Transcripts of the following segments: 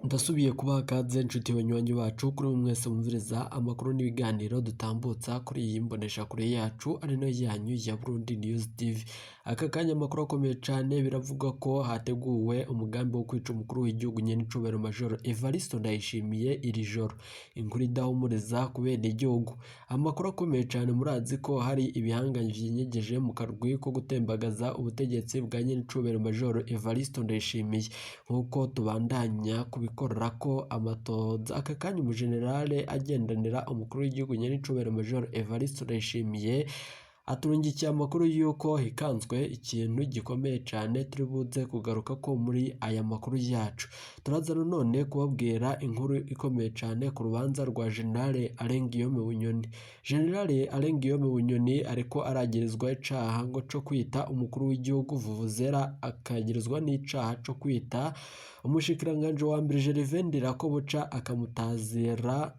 Ndasubiye kubaha ikaze nshuti banywanyi bacu, kuri mwese mwumviriza amakuru n'ibiganiro dutambutsa kuri iyi mboneshakure yacu ari nayo yanyu ya Burundi News TV. Aka kanya amakuru akomeye cane, biravugwa ko hateguwe umugambi wo kwica umukuru w'igihugu nyenicubahiro Major Evariste Ndayishimiye iri joro. Inkuru idahumuriza ku benegihugu. Amakuru akomeye cane, murazi ko hari ibihangange vyinyegeje mu karwi ko gutembagaza ubutegetsi bwa nyenicubahiro Major Evariste Ndayishimiye, nk'uko tubandanya kubikorera ko amatohoza. Aka kanya umujenerale agendanira umukuru w'igihugu nyenicubahiro Major Evariste Ndayishimiye aturungikiye amakuru y'uko hikanzwe ikintu gikomeye cane turi buze kugaruka ko muri aya makuru yacu. Turaza nanone kubabwira inkuru ikomeye cane ku rubanza rwa General Alain Guillaume Bunyoni. General Alain Guillaume Bunyoni ariko aragirizwa icaha ngo co kwita umukuru w'igihugu vuvuzela, akagirizwa n'icaha co kwita umushikiranganji wa mbere Gervais Ndirakobuca, akamutazira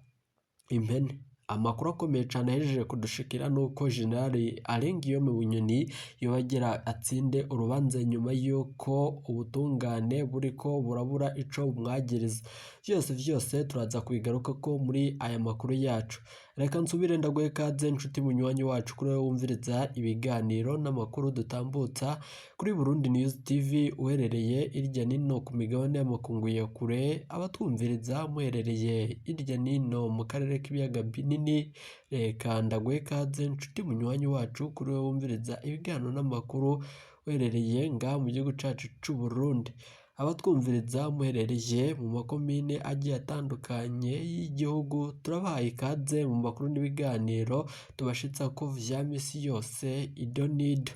impene. Amakuru akomeye cane ahejeje kudushikira nuko General Alain Guillaume Bunyoni yoba agira atsinde urubanza nyuma y'uko ubutungane buriko burabura ico bumwagiriza. Vyose vyose turaza kubigarukako muri aya makuru yacu. Reka nsubire ndaguhe ikaze nshuti munywanyi wacu, kuri wowe wumviriza ibiganiro n'amakuru dutambutsa kuri Burundi News TV uherereye irya nino ku migabane y'amakungu ya kure, abatwumviriza muherereye irya nino mu karere k'ibiyaga binini. Reka ndaguhe ikaze nshuti munywanyi wacu, kuri wowe wumviriza ibiganiro n'amakuru uherereye ngaha mu gihugu cacu c'u Burundi, abatwumviriza muherereye mu makomine agiye atandukanye y'igihugu, turabahaye ikaze mu makuru n'ibiganiro tubashitsako vya misi yose ido n'ido.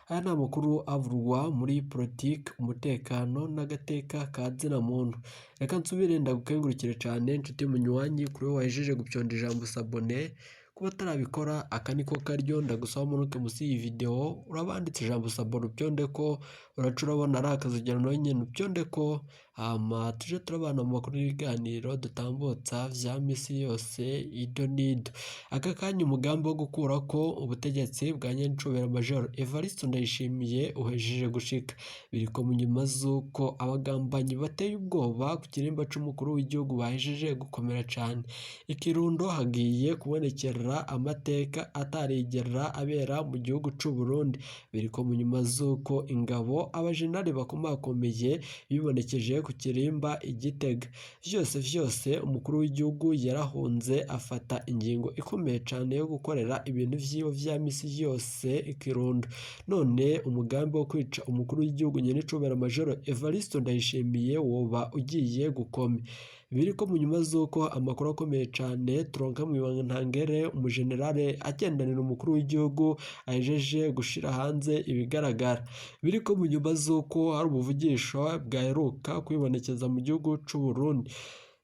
Aya ni amakuru avurwa muri politike, umutekano n'agateka ka zina muntu. Reka nsubire ndagukengurukire cane nshuti munywanyi, kuri wowe wahejeje gupyonda ijambo s'abonner. Kuba atarabikora, aka niko karyo ndagusaba umanuke musi y'iyi video, urabanditse ijambo s'abonner, upyonde ko uraca urabona ari akazogera, nawe nyene upyonde ko, hama tuje turabana mu makuru n'ibiganiro dutambutsa vya misi yose ido n'ido. Aka kanya umugambi wo gukurako ubutegetsi bwa nyenicubahiro Major Evariste Ndayishimiye uhejeje gushika. Biriko mu nyuma z'uko abagambanyi bateye ubwoba ku kirimba c'umukuru w'igihugu bahejeje gukomera cane. Ikirundo hagiye kubonekera amateka atarigera abera mu gihugu c'u Burundi. Biriko mu nyuma z'uko ingabo, abajenerali bakomakomeye bibonekeje ku kirimba i Gitega. Vyose vyose umukuru w'igihugu yarahunze, afata ingingo ikomeye cane yo gukorera ibintu vyiwe vya misi yose ikirundo. None umugambi wo kwica umukuru w'igihugu nyenicubahiro Major Evariste Ndayishimiye woba ugiye gukome. Biriko mu nyuma z'uko amakuru akomeye cane turonka mw'ibanga ntangere, umujenerale agendanira umukuru w'igihugu ahejeje gushira hanze ibigaragara. Biriko mu nyuma z'uko hari ubuvugisho bwaheruka kwibonekeza mu gihugu c'u Burundi.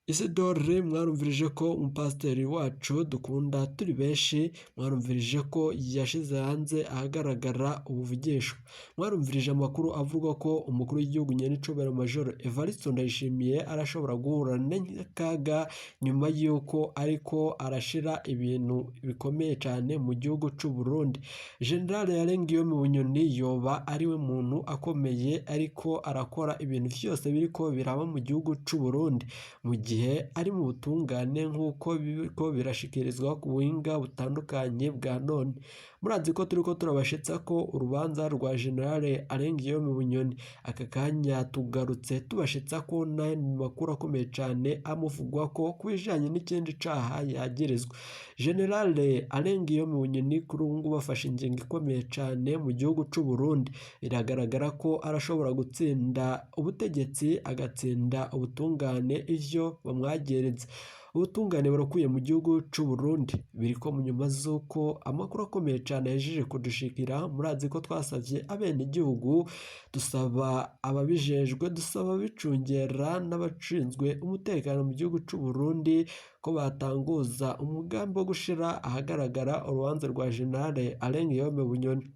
Isidore, mwarumvirije ko umupasiteri wacu dukunda turi benshi, mwarumvirije ko yashize hanze ahagaragara ubuvugisho. Mwarumvirije amakuru avuga ko umukuru w'igihugu nyenicubahiro Major Evariste Ndayishimiye arashobora guhura n'akaga nyuma y'uko ariko arashira ibintu bikomeye cane mu gihugu c'u Burundi. General Alain Guillaume Bunyoni yoba ariwe muntu akomeye ariko arakora ibintu vyose biriko biraba mu gihugu c'u Burundi, mu gihe ari mu butungane, nk'uko biriko birashikirizwa ku buhinga butandukanye bwa none. Murazi ko turiko turabashitsa ko urubanza rwa General Alain Guillaume Bunyoni. Aka kanya tugarutse tubashitsa ko n'ayandi makuru akomeye cane amuvugwako ku bijanye n'ikindi caha yagirizwa. General Alain Guillaume Bunyoni kuri ubu ngubu afashe ingingo ikomeye cane mu gihugu c'u Burundi. Biragaragara ko arashobora gutsinda ubutegetsi, agatsinda ubutungane ivyo bamwagereza. Ubutungane burakwiye mu gihugu c'u Burundi. Biriko mu nyuma z'uko amakuru akomeye cane ahejeje kudushikira. Murazi ko twasavye abenegihugu, dusaba ababijejwe, dusaba ababicungera n'abashinzwe umutekano mu gihugu c'u Burundi ko batanguza umugambi wo gushira ahagaragara urubanza rwa General Alain Guillaume Bunyoni.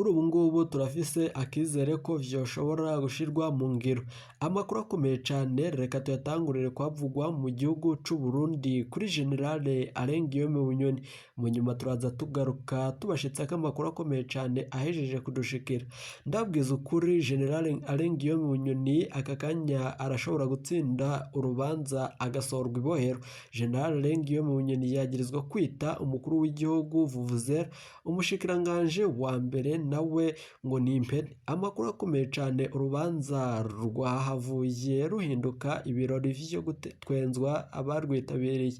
Kuri ubu ngubu turafise akizere ko vyoshobora gushirwa mu ngiro. Amakuru akomeye cane reka tuyatangurire kwavugwa mu gihugu c'u Burundi kuri Generale Alain Guillaume Bunyoni. Mu nyuma turaza tugaruka tubashitseko amakuru akomeye cane ahejeje kudushikira. Ndabwiza ukuri Generale Alain Guillaume Bunyoni aka kanya arashobora gutsinda urubanza agasohorwa ibohero. General Alain Guillaume Bunyoni yagirizwa kwita umukuru w'igihugu vuvuzela, umushikiranganje wa mbere nawe ngo ni impene. Amakuru akomeye cane, urubanza rwahavuye ruhinduka ibirori vyo gutwenzwa abarwitabiriye.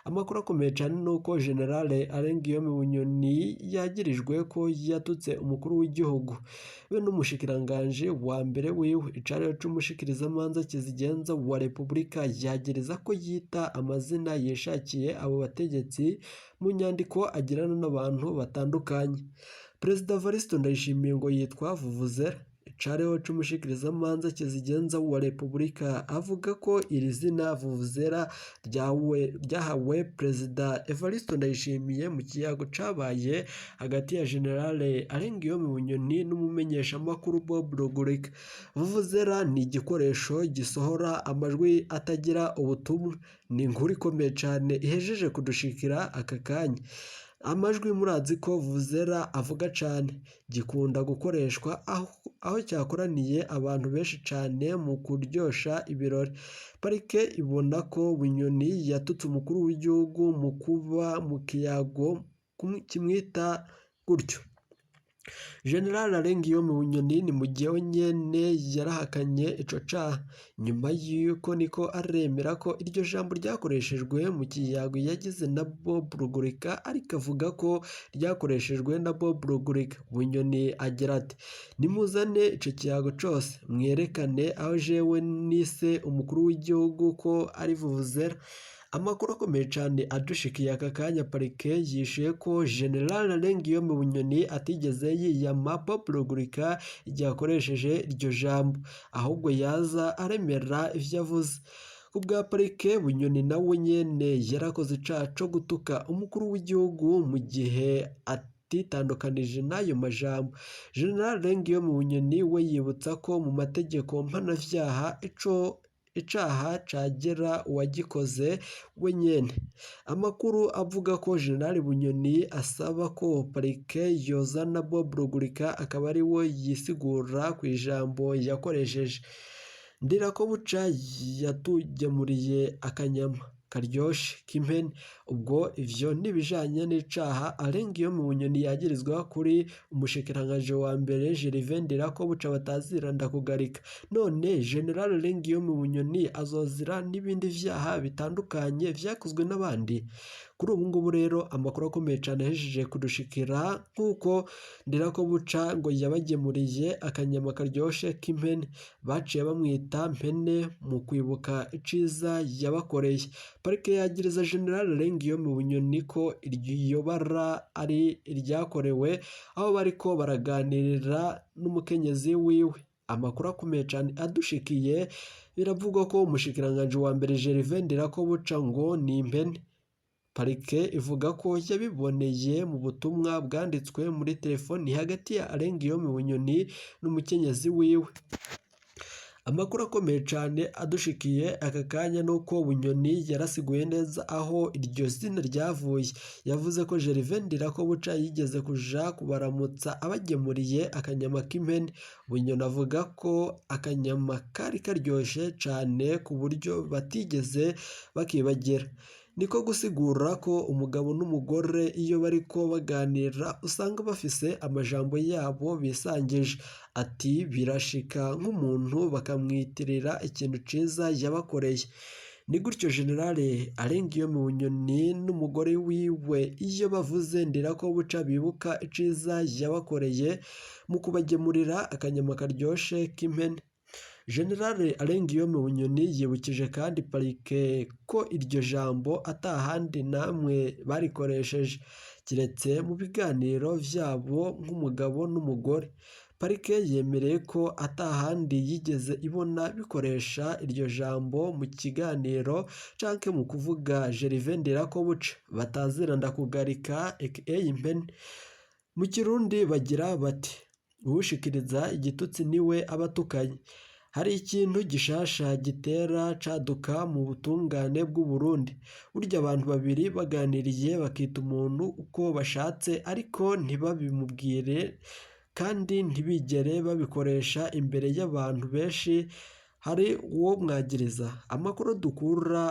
Amakuru akomeye cane nuko General Alain Guillaume Bunyoni yagirijwe ko yatutse umukuru w'igihugu be n'umushikiranganje wa mbere wiwe. Icariho c'umushikirizamanza kizigenza wa Repubulika yagiriza ko yita amazina yishakiye abo bategetsi mu nyandiko agirana n'abantu batandukanye. Perezida Evariste Ndayishimiye ngo yitwa Vuvuzela. Icariho c'umushikirizamanza kizigenza wa Repubulika avuga ko iri zina Vuvuzela ryahawe Perezida Evariste Ndayishimiye mu kiyago cabaye hagati ya General Alain Guillaume Bunyoni n'umumenyeshamakuru Bob Rugurika. Vuvuzela ni igikoresho gisohora amajwi atagira ubutumwa. Ni inkuru ikomeye cane ihejeje kudushikira aka kanya. Amajwi murazi ko Vuvuzela avuga cane, gikunda gukoreshwa aho cyakoraniye abantu benshi cane mu kuryosha ibirori. Parike ibona ko Bunyoni yatutse umukuru w'igihugu mu kuba mu kiyago kimwita gutyo. General Alain Guillaume Bunyoni ni mu gihe nyene yarahakanye ico caha. Nyuma y'uko niko aremera ko iryo jambo ryakoreshejwe mu kiyago yagize na Bob Rugurika, ariko avuga ko ryakoreshejwe na Bob Rugurika. Bunyoni agira ati: "Nimuzane ico kiyago cose mwerekane aho jewe nise umukuru w'igihugu ko ari Vuvuzela." Amakuru akomeye cane adushikiye aka kanya, parike yishuye ko General Alain Guillaume Bunyoni atigeze yiyama Bob Rugurika igihe akoresheje iryo jambo, ahubwo yaza aremera ivyo avuze. Ku bwa parike, Bunyoni nawe nyene yarakoze icaha co gutuka umukuru w'igihugu mu gihe atitandukanije n'ayo majambo. General Alain Guillaume Bunyoni we yibutsa ko mu mategeko mpanavyaha icaha cagera uwagikoze wenyene. Amakuru avuga ko General Bunyoni asaba ko parike yozana Bob Rugurika akaba ari we yisigura kw'ijambo yakoresheje. Ndirakobuca yatugemuriye akanyama karyoshe k'impene. Ubwo ivyo n'ibijanye n'icaha Alain Guillaume Bunyoni yagirizwa kuri umushikiranganje wa mbere Gervais Ndirakobuca batazira ndakugarika. None General Alain Guillaume Bunyoni azozira n'ibindi vyaha bitandukanye vyakozwe n'abandi. Kuri ubu ngubu rero amakuru akomeye cane ahejeje kudushikira nk'uko Ndirakobuca ngo yabagemuriye akanyama karyoshe k'impene, baciye bamwita mpene mu kwibuka iciza yabakoreye. Parike yagiriza General Alain Guillaume Bunyoni ko iryo bara ari iryakorewe aho bariko baraganirira n'umukenyezi wiwe. Amakuru akomeye cane adushikiye, biravugwa ko umushikiranganje wa mbere Gervais Ndirakobuca ngo ni impene. Parike ivuga ko yabiboneye mu butumwa bwanditswe muri telefoni hagati ya Alain Guillaume Bunyoni n'umukenyezi wiwe. Amakuru akomeye cane adushikiye aka kanya nuko Bunyoni yarasiguye neza aho iryo zina ryavuye. Yavuze ko Gervais Ndirakobuca yigeze kuja kubaramutsa abagemuriye akanyama k'impene. Bunyoni avuga ko akanyama kari karyoshe cane ku buryo batigeze bakibagira. Niko gusigura ko umugabo n'umugore iyo bariko baganira usanga bafise amajambo yabo bisangije. Ati birashika nk'umuntu bakamwitirira ikintu ciza yabakoreye. Ni gutyo General Alain Guillaume Bunyoni n'umugore wiwe iyo bavuze Ndirakobuca bibuka iciza yabakoreye mu kubagemurira akanyama karyoshe k'impene. General Alain Guillaume Bunyoni yibukije kandi parike ko iryo jambo atahandi namwe barikoresheje kiretse mu biganiro vyabo nk'umugabo n'umugore. Parike yemereye ko atahandi yigeze ibona bikoresha iryo jambo mu kiganiro canke mu kuvuga Gervais Ndirakobuca batazira ndakugarika aka impene. Mu Kirundi bagira bati uwushikiriza igitutsi niwe aba atukanye. Hari ikintu gishasha gitera caduka mu butungane bw'u Burundi. Burya abantu babiri baganiriye bakita umuntu uko bashatse ariko ntibabimubwire kandi ntibigere babikoresha imbere y'abantu benshi, hari uwo mwagiriza. Amakuru dukura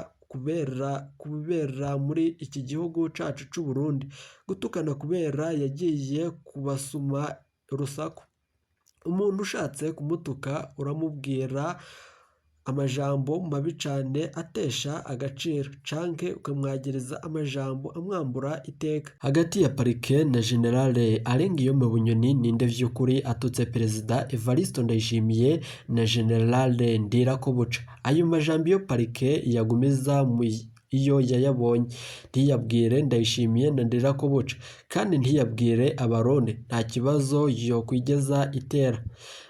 kubera muri iki gihugu cacu c'u Burundi, gutukana kubera yagiye kubasuma urusaku. Umuntu ushatse kumutuka uramubwira amajambo mabi cane atesha agaciro canke ukamwagiriza amajambo amwambura iteka. Hagati ya parike na Generale Alain Guillaume Bunyoni ninde vy'ukuri atutse Perezida Evariste Ndayishimiye na Generale Ndirakobuca? Ayo majambo iyo parike yagumiza mu iyo yayabonye ntiyabwire Ndayishimiye na Ndirakobuca kandi ntiyabwire Abarundi, nta kibazo yokwigeza itera.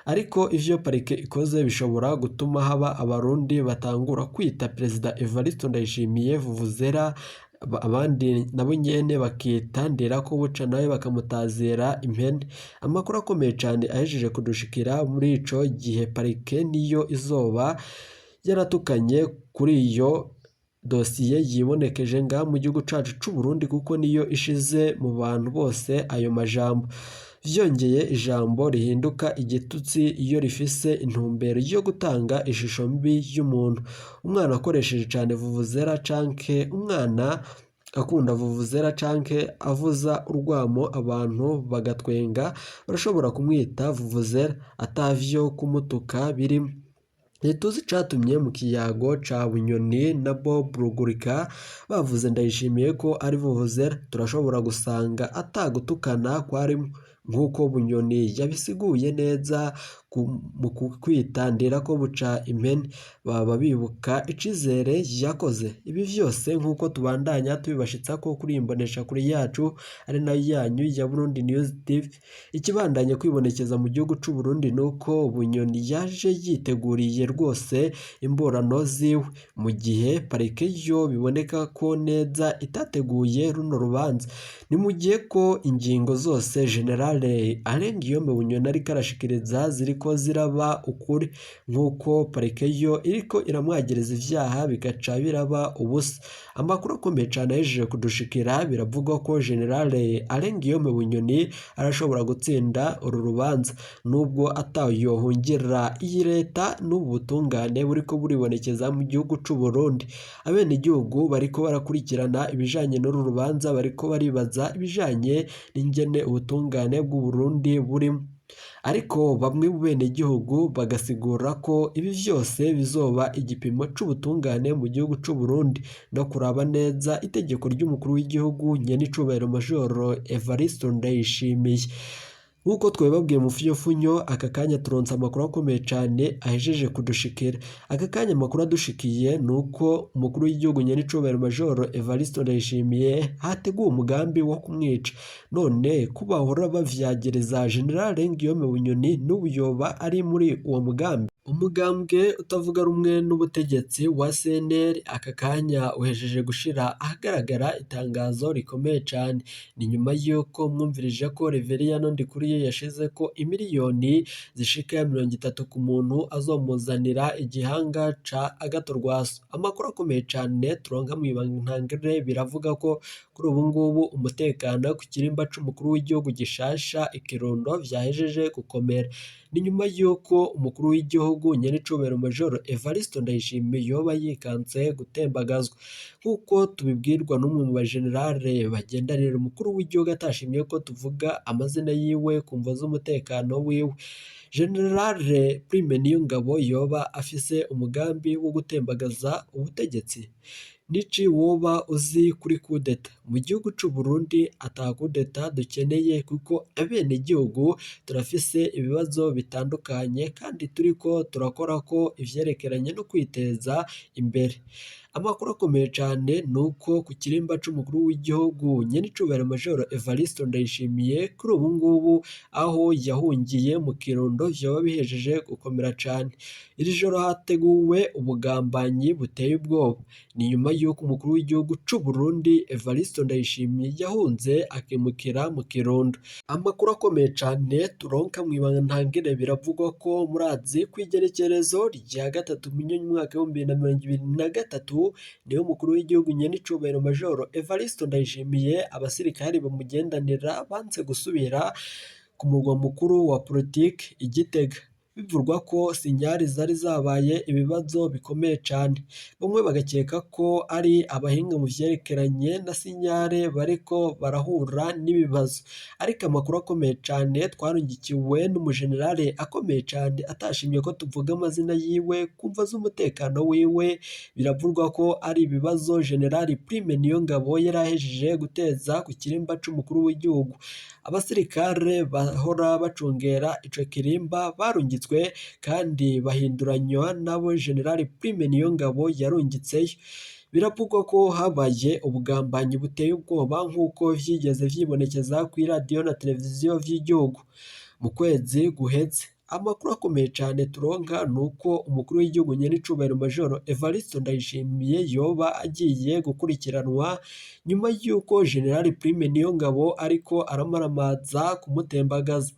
Ariko ivyo parike ikoze bishobora gutuma haba Abarundi batangura kwita Perezida Evariste Ndayishimiye vuvuzera, abandi nabo nyene bakita Ndirakobuca nawe bakamutazira impene. Amakuru akomeye cane ahejeje kudushikira muri ico gihe parike niyo izoba yaratukanye kuri iyo dosiye yibonekeje ngaha mu gihugu cacu c'u Burundi kuko niyo ishize mu bantu bose ayo majambo. Vyongeye ijambo rihinduka igitutsi iyo rifise intumbero yo gutanga ishusho mbi y'umuntu. Umwana akoresheje cane vuvuzera canke umwana akunda vuvuzera canke avuza urwamo abantu bagatwenga, barashobora kumwita vuvuzera atavyo kumutuka birimo. Ntituzi icatumye mu kiyago ca Bunyoni na Bob Rugurika bavuze Ndayishimiye ko ari vuvuzera, turashobora gusanga atagutukana kwarimwo nk'uko Bunyoni yabisiguye neza mu kwita Ndirakobuca impene, baba bibuka icizere yakoze. Ibi vyose nk'uko tubandanya tubibashitsako kuri iyi mboneshakure yacu ari nayo yanyu ya Burundi News TV. Ikibandanya kwibonekeza mu gihugu c'u Burundi nuko Bunyoni yaje yiteguriye rwose imburano ziwe, mu gihe parike yo biboneka ko neza itateguye runo rubanza. Ni mu gihe ko ingingo zose Generale Alain Guillaume Bunyoni ariko arashikiriza ziriko ziraba ukuri, nk'uko parike yo iriko iramwagiriza ivyaha bigaca biraba ubusa. Amakuru akomeye cane ahejeje kudushikira biravugwa ko Generale Alain Guillaume Bunyoni arashobora gutsinda uru rubanza nubwo atayohungira iyi leta n'ubu butungane buriko buribonekeza mu gihugu c'u Burundi. Abenegihugu bariko barakurikirana ibijanye n'uru rubanza, bariko baribaza ibijanye n'ingene ubutungane bw'u Burundi burimo. Ariko bamwe mu benegihugu bagasigura ko ibi vyose bizoba igipimo c'ubutungane mu gihugu c'u Burundi no kuraba neza itegeko ry'umukuru w'igihugu nyenicubahiro Majoro Evariste Ndayishimiye. Nk'uko twabibabwiye mu funyofunyo, aka kanya turonse amakuru akomeye cane ahejeje kudushikira. Aka kanya amakuru adushikiye ni uko umukuru w'igihugu nyenicubahiro Majoro Evariste Ndayishimiye hateguwe umugambi wo kumwica. None ko bahora bavyagereza General Guillaume Bunyoni n'ubu yoba ari muri uwo mugambi? Umugambwe utavuga rumwe n'ubutegetsi wa CNL aka kanya uhejeje gushira ahagaragara itangazo rikomeye cane. Ni nyuma y'uko mwumvirije ko Reveriyano Ndikuriyo yashize ko imiliyoni zishika 30 ku muntu azomuzanira igihanga ca Agathon Rwasa. Amakuru akomeye cane turonka mw'ibanga biravuga ko kuri ubu ngubu umutekano ku kirimba c'umukuru w'igihugu gishasha ikirundo vyahejeje gukomera. Ni nyuma y'uko umukuru w'igihugu nyenicubahiro Majoro Evariste Ndayishimiye yoba yikanze gutembagazwa. Nk'uko tubibwirwa n'umwe mu bajenerale bagendanira umukuru w'igihugu atashimye ko tuvuga amazina yiwe ku mvo z'umutekano wiwe. Generale Prime Niyongabo yoba afise umugambi wo gutembagaza ubutegetsi. Nici woba uzi kuri kudeta mu gihugu c'u Burundi? Ata kudeta dukeneye kuko abenegihugu turafise ibibazo bitandukanye kandi turiko turakora ko ivyerekeranye no kwiteza imbere. Amakuru akomeye cane nuko ku kirimba c'umukuru w'igihugu nyenicubahiro Majoro Evariste Ndayishimiye kuri ubu ngubu aho yahungiye mu Kirundo vyoba bihejeje gukomera cane. Iri joro hateguwe ubugambanyi buteye ubwoba. Ni nyuma y'uko umukuru w'igihugu c'u Burundi Evariste Ndayishimiye yahunze akimukira mu Kirundo. Amakuru akomeye cane turonka mw'ibanga ntangere biravugwa ko murazi kw'igerekerezo rya 3 Munyonyo umwaka w'2023 niho umukuru w'igihugu nyenicubahiro Majoro Evariste Ndayishimiye abasirikari bamugendanira banse gusubira ku murwa mukuru wa politike i Gitega. Bivugwa ko sinyari zari zabaye ibibazo bikomeye cane. Bamwe bagakeka ko ari abahinga mu vyerekeranye na sinyare bariko barahura n'ibibazo. Ariko amakuru akomeye cane twarungikiwe n'umujenerale akomeye cane atashimye ko tuvuga amazina yiwe kumvo z'umutekano wiwe, biravugwa ko ari ibibazo General Prime Niyongabo yari ahejeje guteza ku kirimba c'umukuru w'igihugu. Abasirikare bahora bacungera ico kirimba barungitswe kandi bahinduranywa n'abo General Prime Niyongabo yarungitseyo. Biravugwa ko habaye ubugambanyi buteye ubwoba nk'uko vyigeze vyibonekeza kw'iradiyo na televiziyo vy'igihugu. Mu kwezi guheze, amakuru akomeye cane turonka nuko umukuru w'igihugu nyenicubahiro Majoro Evariste Ndayishimiye yoba agiye gukurikiranwa nyuma y'uko General Prime Niyongabo ariko aramaramaza kumutembagaza.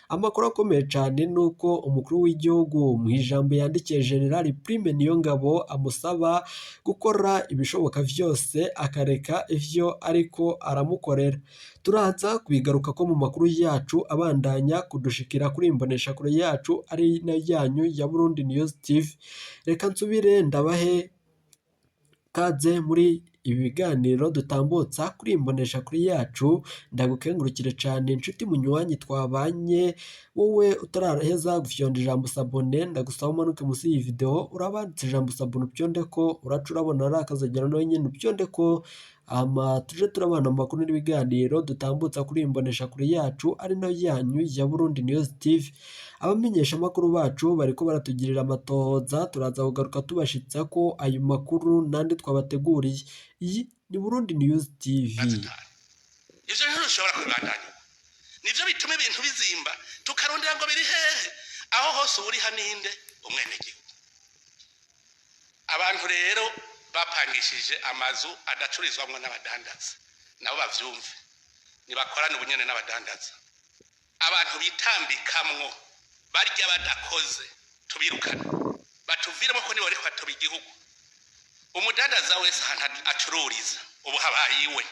Amakuru akomeye cane nuko umukuru w'igihugu mw'ijambo yandikiye General Prime Niyongabo amusaba gukora ibishoboka vyose akareka ivyo ariko aramukorera. Turaza kubigarukako mu makuru yacu abandanya kudushikira kuri imboneshakure yacu ari nayo yanyu ya Burundi News TV. Reka nsubire ndabahe kaze muri ibi biganiro dutambutsa kuri imboneshakure yacu, ndagukengurukire cane nshuti munywanyi twabanye, wowe utaraheza gufyonda ijambo s'abonner ndagusaba umanuke musi y'iyi video urabanditse ijambo s'abonner upyondeko, uraca urabona ari akazogera nawe nyene upyondeko, hama tuje turabana mu makuru n'ibiganiro dutambutsa kuri imboneshakure yacu ari nayo yanyu ya Burundi News TV. Abamenyeshamakuru bacu bariko baratugirira amatohoza, turaza kugaruka tubashitsa ko ayo makuru nandi twabateguriye. Iyi ni Burundi News TV. Ivyo ntirushobora kubibandanya. Nivyo bituma ibintu bizimba, tukarondera ngo biri hehe, aho hose uriha ninde? Umwenegihugu. Abantu rero bapangishije amazu adacururizwamwo n'abadandaza, nabo bavyumve, nibakorane ubunyene n'abadandaza. Abantu bitambikamwo barya badakoze tubirukane, batuviremo ko nibo bariko batoba igihugu. Umudandaza wese ahantu acururiza ubu habaye iwe,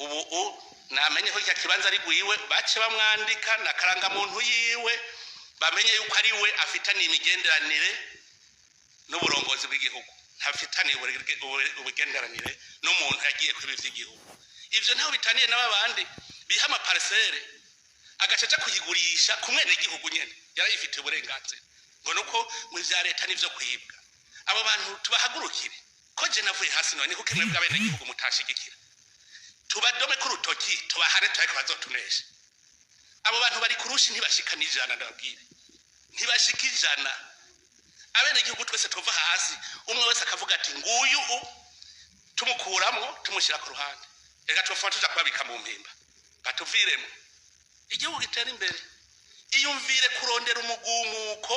ubu namenye ko kirya kibanza ari gwiwe, bace bamwandika na karangamuntu yiwe, bamenye yuko ari we afitaniye imigenderanire n'uburongozi bw'igihugu, ntafitaniye ubugenderanire n'umuntu yagiye kwiba ivy'igihugu. Ivyo ntaho bitaniye n'ababandi biha amaparisere agaca aja kuyigurisha ku mwenegihugu nyene yarayifitiye uburenganzira, ngo nuko ngo ivya leta nivyo kwibwa. Abo bantu tubahagurukire, ko je navuye hasi none kuko imwe bw'abenegihugu mutashigikira, tubadome ku rutoki tubahane tureke bazotunesha. Abo bantu bari kurushi ntibashika n'ijana, ndababwire ntibashika ijana. Abenegihugu twese tuva hasi, umwe wese akavuga ati nguyu u tumukuramwo tumushyira ku ruhande, reka tufuma tuja kubabika mu mpimba batuviremo, igihugu gitera imbere. Iyumvire kurondera umugumuko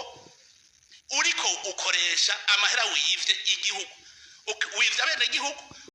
uriko ukoresha amahera wivye igihugu, wivye abenegihugu.